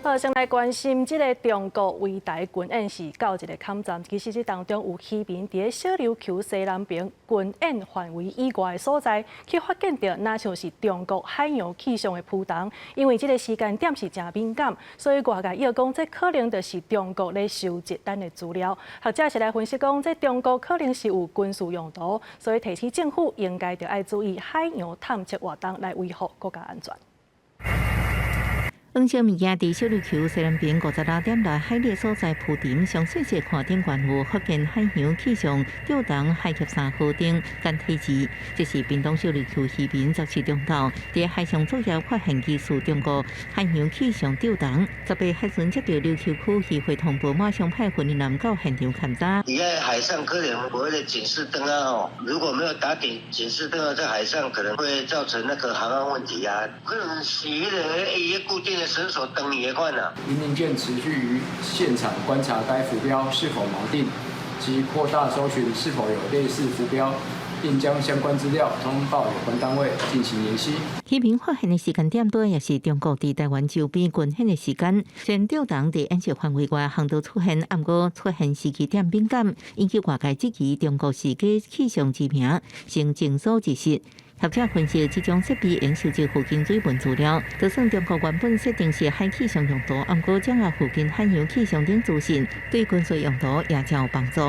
好，先來關心這个中國圍臺軍演是到一个坎站，其實這當中有漁民佇小琉球西南爿軍演範圍以外的所在，去發現著若像是中國海洋氣象的浮筒，因為這个時間點是誠敏感，所以外界臆講這可能就是中國咧收集咱的資料。學者是來分析講，這中國可能是有軍事用途，所以提醒政府應該著愛注意海洋探測活動來維護國家安全。黃色物件佇小琉球西南爿56點內海里所在浮沉，詳細細看頂懸有福建海洋氣象吊筒海峽3號頂簡體字，這是屏東小琉球漁民17中晝佇海上作業發現疑似中國海洋氣象吊筒，18海巡接到琉球區漁會通報，馬上派訓練人到現場勘查。你在海上可能有那個警示燈啊，吼，如果沒有打警警示燈啊，在海上可能會造成那個航安問題啊。可能是彼个伊固定的繩索斷去彼款啊。雲林艦持續於現場觀察該浮標是否錨定，及擴大搜尋是否有類似浮標，並將相關資料通報有關單位進行研析。漁民發現的時間點，拄也是中國佇臺灣周邊軍演的時間。雖然吊筒佇演習範圍外航道出現，毋過出現時機點敏感，引起外界質疑中國是假氣象之名，成眾所之實。學者分析，這種設備應收集附近水文資料，就算中國原本設定是海氣象用途，毋過掌握附近海洋氣象等資訊，對軍事用途也誠有幫助。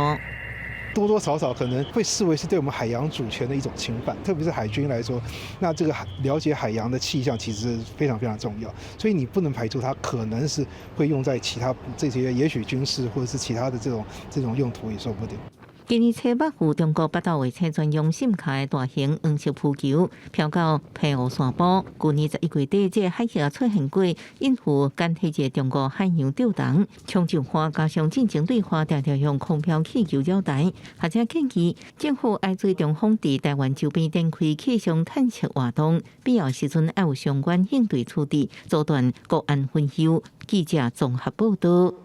多多少少可能會視為是對我們海洋主權的一種侵犯，特別是海軍來說，那這個了解海洋的氣象其實非常非常重要，所以你不能排除它可能是會用在其他這些，也許軍事或者是其他的這種用途也說不定。今年七月，有中國北斗衛星專用閃卡的大型黃色浮球飄到澎湖山坡。舊年11月底，這个海域出現過隱伏簡體字中國海洋吊筒，沖上岸加上進前對話，常常用空飄氣球繞台。學者建議政府愛注意中方佇臺灣周邊展開氣象探測活動，必要時陣愛有相關應對處置，阻斷國安隱憂。記者綜合報道。